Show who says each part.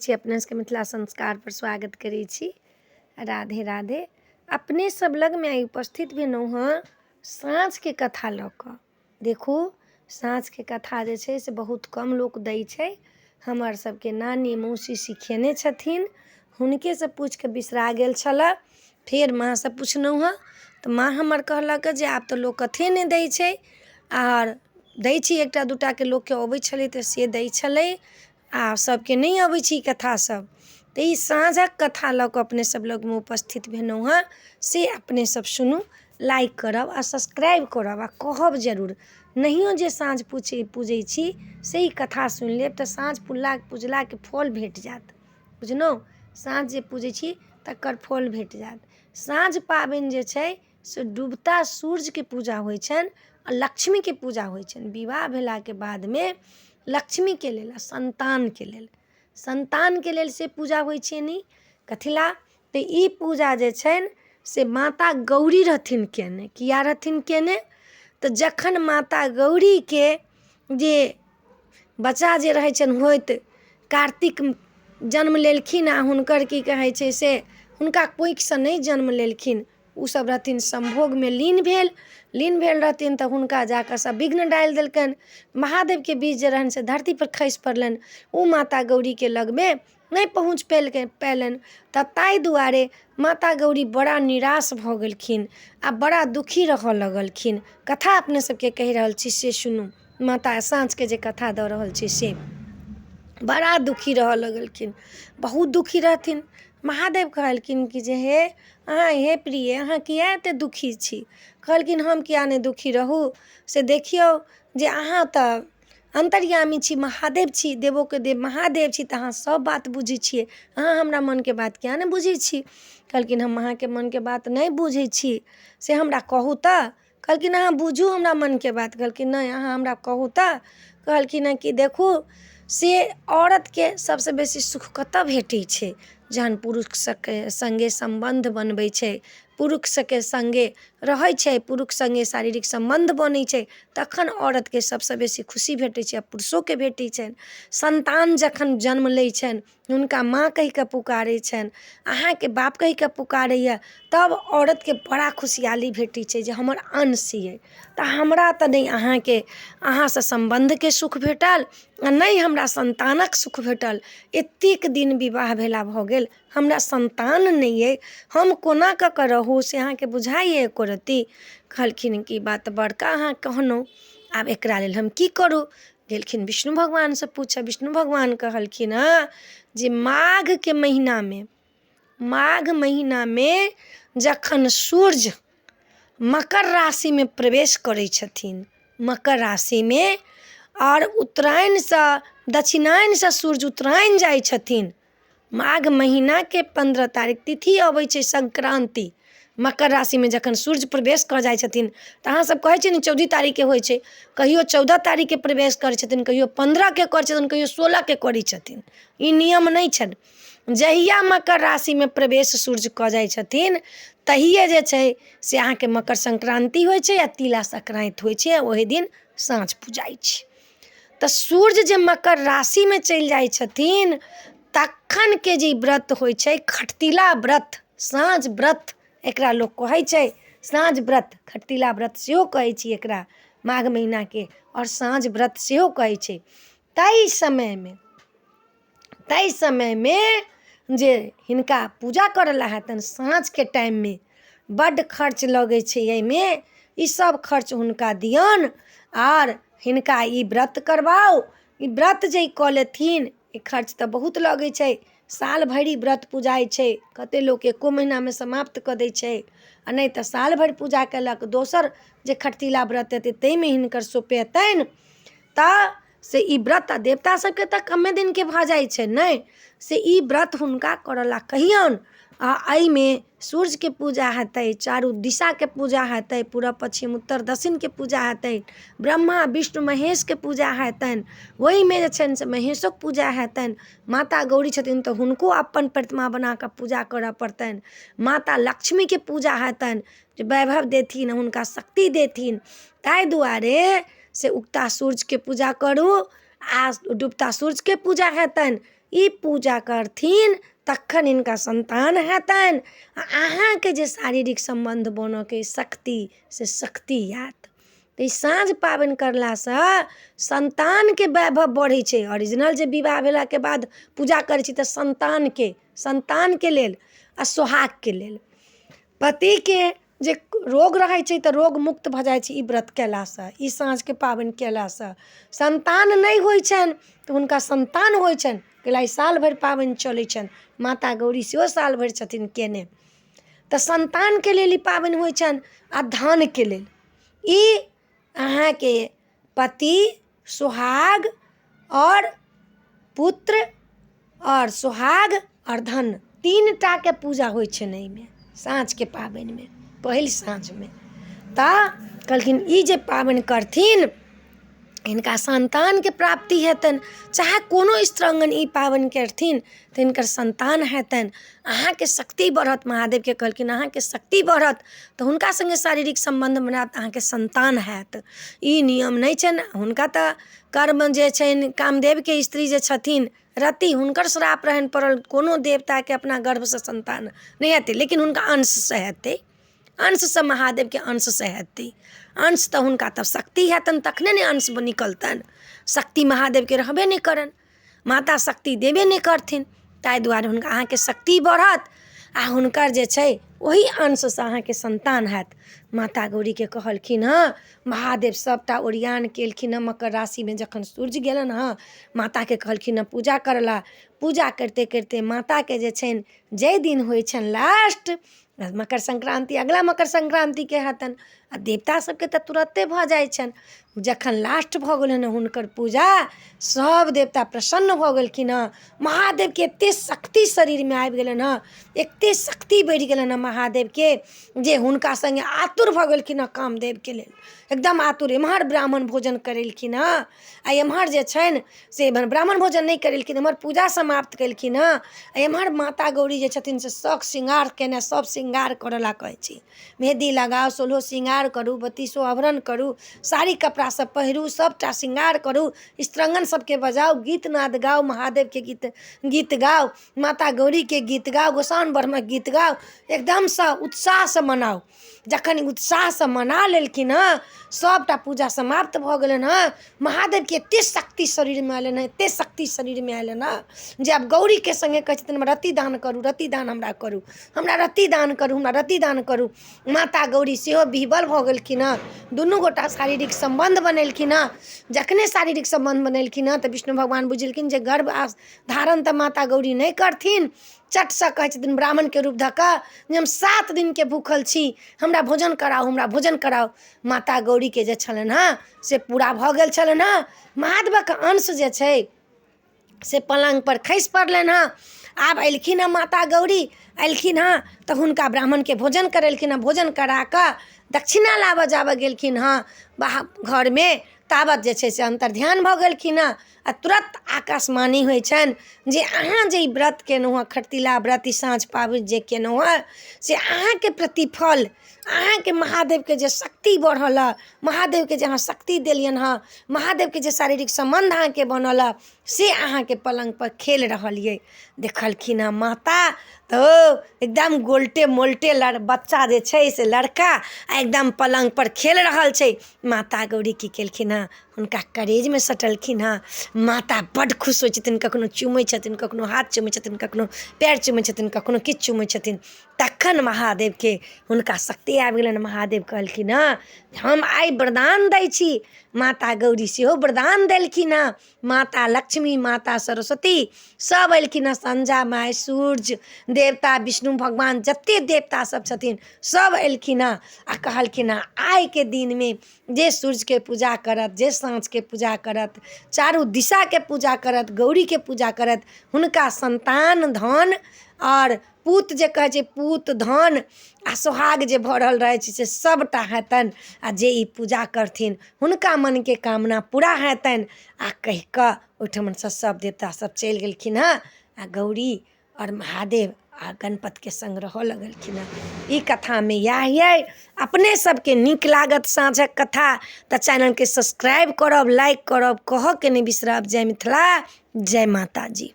Speaker 1: छी। अपने सबके मिथिला संस्कारपर स्वागत करै छी। राधे राधे। अपने सब लगमे आइ उपस्थित भेलहुँ हँ साँझके कथा लऽ कऽ। देखू, साँझके कथा जे छै से बहुत कम लोक दै छै। हमर सबके नानी मौसी सिखेने छथिन, हुनकेसँ पूछिकऽ बिसरा गेल छलऽ। फेर माँसँ पुछलहुँ हँ तऽ माँ हमर कहलक जे आब तऽ लोक कथे नहि दै छै, आर दै छै एकटा दूटाके लोकके अबै छलै तऽ से दै छलै, आ सबके नहि अबै छै ई कथा सब। तऽ ई साँझक कथा लऽ कऽ अपने सब लगमे उपस्थित भेलहुँ हँ, से अपने सब सुनू, लाइक करब आ सब्सक्राइब करब आ कहब जरूर। नहियो जे साँझ पूजै छी से ई कथा सुनि लेब तऽ साँझ पुजलाके फल भेट जायत। बुझलहुँ? साँझ जे पूजै छी तकर फल भेट जायत। साँझ पाबनि जे छै से डूबता सूर्यके पूजा होइ छनि आ लक्ष्मीके पूजा होइ छनि। विवाह भेलाके बादमे लक्ष्मीके लेल आ सन्तानके लेल, सन्तानके लेल से पूजा होइ छनि। कथी लए तऽ ई पूजा जे छनि से माता गौरी रहथिन केने। किया रहथिन केने? तऽ जखन माता गौरीके जे बच्चा जे रहै छनि होइत, कार्तिक जन्म लेलखिन आ हुनकर की कहै छै से हुनका कोखिसँ नहि जन्म लेलखिन, ओसब रहथिन सम्भोगमे लीन भेल, लीन भेल रहथिन तऽ हुनका जाकऽ सब विघ्न डालि देलकनि। महादेवके बीज जे रहनि से धरतीपर खसि पड़लनि, ओ माता गौरीके लगमे नहि पहुँच पेलकै पेलनि। तऽ ताहि दुआरे माता गौरी बड़ा निराश भऽ गेलखिन आ बड़ा दुखी रहऽ लगलखिन। कथा अपने सबके कहि रहल छी से सुनू। माता साँझके जे कथा दऽ रहल छी से बड़ा दुखी रहऽ लगलखिन, बहुत दुखी रहथिन। महादेव कहलखिन कि जे हे अहाँ, हे प्रिय, अहाँ किया एते दुखी छी? कहलखिन हम किया नहि दुखी रहू, से देखियौ जे अहाँ तऽ अन्तर्यामी छी, महादेव छी, देवोके देव महादेव छी, तऽ अहाँ सब बात बुझै छियै, अहाँ हमरा मनके बात किया नहि बुझै छी? कहलखिन हम अहाँके मनके बात नहि बुझै छी, से हमरा कहू तऽ। कहलखिन अहाँ बुझू हमरा मनके बात। कहलखिन नहि, अहाँ हमरा कहू तऽ। कहलखिन हँ कि देखू से औरतके सबसँ बेसी सुख कतऽ भेटै छै? जहन पुरुष सबके सङ्गे सम्बन्ध बनबै छै, पुरुष सबके सङ्गे रहै छै, पुरुष सङ्गे शारीरिक सम्बन्ध बनै छै, तखन औरतके सबसँ बेसी खुशी भेटै छै आ पुरुषोके भेटै छनि। सन्तान जखन जन्म लै छनि, हुनका माँ कहिकऽ पुकारै छनि, अहाँके बाप कहिकऽ पुकारैये, तब औरतके बड़ा खुशहाली भेटै छै जे हमर अंश अइ। तऽ हमरा तऽ नहि अहाँके अहाँसँ सम्बन्धके सुख भेटल आ नहि हमरा सन्तानक सुख भेटल। एतेक दिन विवाह भेला भऽ गेल, हमरा सन्तान नहि अइ, हम कोना कऽ कऽ रहू से अहाँके बुझाइए एको रत्ती? कहलखिन कि बात बड़का अहाँ कहलहुँ, आब एकरा लेल हम की करू? गेलखिन विष्णु भगवानसँ पूछऽ। विष्णु भगवान कहलखिन हँ जे माघके महीनामे, माघ महीनामे जखन सूर्य मकर राशिमे प्रवेश करै छथिन, मकर राशिमे, आओर उत्तरायणसँ दक्षिणायनसँ सूर्य उत्तरायण जाइ छथिन, माघ महीनाके 15 तारीख तिथि अबै छै संक्रान्ति, मकर राशिमे जखन सूर्य प्रवेश कऽ जाइ छथिन, तऽ अहाँ सब कहै छियै ने 14 तारीखके होइ छै, कहियो 14 तारीखके प्रवेश करै छथिन, कहियो 15के करै छथिन, कहियो 16के करै छथिन, ई नियम नहि छनि। जहिया मकर राशिमे प्रवेश सूर्य कऽ जाइ छथिन तहिये जे छै से अहाँके मकर संक्रान्ति होइ छै आ तिला संक्रान्ति होइ छै, आ ओहि दिन साँझ पुजाइ छै। तऽ सूर्य जे मकर राशिमे चलि जाइ छथिन तखनके जे ई व्रत होइ छै खटतिला व्रत, साँझ व्रत एकरा लोक कहै छै, साँझ व्रत, खटतिला व्रत सेहो कहै छी एकरा माघ महीनाके, आओर साँझ व्रत सेहो कहै छै। ताहि समयमे, ताहि समयमे जे हिनका पूजा करऽ लए हेतनि साँझके टाइममे, बड्ड खर्च लगै छै एहिमे, ई सब खर्च हुनका दियौन आर हिनका ई व्रत करबाउ। ई व्रत जे कऽ लेथिन, ई खर्च तऽ बहुत लगै छै, साल भरि ई व्रत पुजाइ छै। कते लोक एको महीनामे समाप्त कऽ दै छै, आओर नहि तऽ साल भरि पूजा कयलक। दोसर जे खटतिला व्रत हेतै ताहिमे हिनकर सोपेतनि। तऽ से ई व्रत आ देवता सबके तऽ कमे दिनके भऽ जाइ छै ने, से ई व्रत हुनका करऽ लए कहियौन। आ एहिमे सूर्यके पूजा हेतै, चारू दिशाके पूजा हेतै, पूरब पच्छिम उत्तर दक्षिणके पूजा हेतै, ब्रह्मा विष्णु महेशके पूजा हेतनि। ओहिमे जे छनि से महेशोके पूजा हेतनि। माता गौरी छथिन तऽ हुनको अपन प्रतिमा बनाकऽ पूजा करऽ पड़तनि। माता लक्ष्मीके पूजा हेतनि जे वैभव देथिन, हुनका शक्ति देथिन। ताहि दुआरे से उगता सूर्यके पूजा करू आ डूबता सूर्यके पूजा हेतनि। ई पूजा करथिन तखन हिनका सन्तान हेतनि आ अहाँके जे शारीरिक सम्बन्ध बनयके शक्ति से शक्ति आयत। तऽ ई साँझ पाबनि करलासँ सन्तानके वैभव बढ़ै छै। ओरिजिनल जे विवाह भेलाके बाद पूजा करै छी तऽ सन्तानके लेल आ सोहागके लेल, पतिके जे रोग रहै छै तऽ रोग मुक्त भऽ जाइ छै ई व्रत कयलासँ, ई साँझके पाबनि कयलासँ। सन्तान नहि होइ छनि तऽ हुनका सन्तान होइ छनि, कैला ई साल भरि पाबनि चलै छनि। माता गौरी सेहो साल भरि छथिन कयने। तऽ सन्तानके लेल ई पाबनि होइ छनि आ धनके लेल ई अहाँके पति, सोहाग आओर पुत्र आओर सोहाग आओर धन, तीन टाके पूजा होइ छनि एहिमे साँझके पाबनिमे, पहिल साँझमे। तऽ कहलखिन ई जे पाबनि करथिन हिनका सन्तानके प्राप्ति हेतनि, चाहे कोनो स्त्रांगण ई पाबनि करथिन तऽ हिनकर सन्तान हेतनि, अहाँके शक्ति बढ़त। महादेवके कहलखिन अहाँके शक्ति बढ़त तऽ हुनका सङ्गे शारीरिक सम्बन्ध बनायब तऽ अहाँके सन्तान हैत। ई नियम नहि छनि हुनका, तऽ कर्म जे छनि, कामदेवके स्त्री जे छथिन रति, हुनकर श्राप रहनि पड़ल, कोनो देवताके अपना गर्भसँ सन्तान नहि हेतै, लेकिन हुनका अंशसँ हेतै, अंशसँ, महादेवके अंशसँ हेतै अंश। तऽ हुनका तब शक्ति हेतनि तखने ने अंश निकलतनि। शक्ति महादेवके रहबे नहि करनि, माता शक्ति देबे नहि करथिन, ताहि दुआरे हुनका अहाँके शक्ति बढ़त आ हुनकर जे छै ओही अंशसँ अहाँके सन्तान हैत। माता गौरीके कहलखिन हँ। महादेव सभटा ओरियान केलखिन हँ। मकर राशिमे जखन सूर्य गेलनि हँ, माताके कहलखिन हँ पूजा करय लए। पूजा करिते करिते माताके जे छनि, जाहि दिन होइ छनि लास्ट मकर संक्रान्ति, अगिला मकर संक्रान्तिके हेतनि आ देवता सभके तऽ तुरन्ते भऽ जाइ छनि। जखन लास्ट भऽ गेलनि हुनकर पूजा, सभ देवता प्रसन्न भऽ गेलखिन हँ। महादेवके एतेक शक्ति शरीरमे आबि गेलनि हँ, एतेक शक्ति बढ़ि गेलनि हँ महादेवके जे हुनका सङ्गे आतुर भऽ गेलखिन हँ कामदेवके लेल, एकदम आतुर। एम्हर ब्राह्मण भोजन करेलखिन हँ आ एम्हर जे छनि से एम्हर ब्राह्मण भोजन नहि करेलखिन, एम्हर पूजा समाप्त केलखिन हँ आ एम्हर माता गौरी जे छथिन से शौख श्रृंगार केने, सभ श्रृंगार करऽ ला कहै छै, मेहदी लगाउ, सोलहो श्रृंगार करू, बत्तीसो आभरण करू, साड़ी कपड़ा सब पहिरू, सभटा श्रृंगार करू, स्त्रांगण सभके बजाउ, गीत नाद गाउ, महादेवके गीत गीत गाउ, माता गौरीके गीत गाउ, गोसाउनि ब्रह्मक गीत गाउ, एकदमसँ उत्साहसँ मनाउ। जखन उत्साहसँ मना लेलखिन हँ, सभटा पूजा समाप्त भऽ गेलनि हँ। महादेवके एतेक शक्ति शरीरमे अयलनि हँ, एतेक शक्ति शरीरमे अयलनि हँ जे आब गौरीके सङ्गे कहै छथिन हमरा रति दान करू, रति दान हमरा करू, हमरा रति दान करू, हमरा रति दान करू। माता गौरी सेहो विह्वल भऽ गेलखिन हँ। दुनू गोटा शारीरिक सम्बन्ध बनेलखिन हँ। जखने शारीरिक सम्बन्ध बनेलखिन हँ तऽ विष्णु भगवान बुझलखिन जे गर्भ धारण तऽ माता गौरी नहि करथिन। चटसँ कहै छथिन ब्राह्मणके रूप धऽ कऽ जे हम 7 दिनके भूखल छी, हमरा भोजन कराउ, हमरा भोजन कराउ। माता गौरीके जे छलनि हँ से पूरा भऽ गेल छलनि हँ। महादेवक अंश जे छै से पलङ्गपर खसि पड़लनि हँ। आब अयलखिन हँ माता गौरी, अयलखिन हँ तऽ हुनका ब्राह्मणके भोजन करेलखिन हँ। भोजन करा कऽ दक्षिणा लाबऽ जाबऽ गेलखिन हँ बाहर घरमे, ताबत जे छै से अन्तर्ध्यान भऽ गेलखिन हँ आ तुरन्त आकाशवाणी होइ छनि जे अहाँ जे ई व्रत केलहुँ हँ, खरतिला व्रत, ई साँझ पाबनि जे केलहुँ हँ, से अहाँके प्रतिफल, अहाँके महादेवके जे शक्ति बढ़ल हँ, महादेवके जे अहाँ शक्ति देलियनि हँ, महादेवके जे शारीरिक सम्बन्ध अहाँके बनल हँ, से अहाँके पलङ्गपर खेल रहल अइ। देखलखिन हँ माता तऽ ओ एकदम गोलटे मोलटे लड़ बच्चा जे छै से लड़का आ एकदम पलङ्गपर खेल रहल छै। माता गौरी की केलखिन हँ, हुनका करेजमे सटलखिन हँ। माता बड्ड खुश होइ छथिन, कखनो चुमै छथिन, कखनो हाथ चुमै छथिन, कखनो पयर चुमै छथिन, कखनो किछु चुमै छथिन। तखन महादेवके हुनका शक्ति आबि गेलनि। महादेव कहलखिन हँ हम आइ वरदान दै छी। माता गौरी सेहो वरदान देलखिन हँ। माता लक्ष्मी, माता सरस्वती सब अयलखिन हँ, संझा माय, सूर्य देवता, विष्णु भगवान, जते देवता सब छथिन सब अयलखिन हँ आ कहलखिन हँ आइके दिनमे जे सूर्यके पूजा करत, जे साँझके पूजा करत, चारू दिशाके पूजा करत, गौरीके पूजा करत, हुनका सन्तान, धन आओर पूत, जे कहै छै पूत, धन आ सोहाग जे भरल रहै छै से सभटा हेतनि आ जे ई पूजा करथिन हुनका मनके कामना पूरा हेतनि। आ कहि कऽ ओहिठमनसँ सभ देवता सभ चलि गेलखिन हँ आ गौरी आओर महादेव आ गणपतिके सङ्ग रहऽ लगलखिन हँ। ई कथामे इएह अइ। अपने सबके नीक लागत साँझक कथा तऽ चैनलके सब्सक्राइब करब, लाइक करब, कहऽके नहि बिसरब। जय मिथिला, जय माताजी।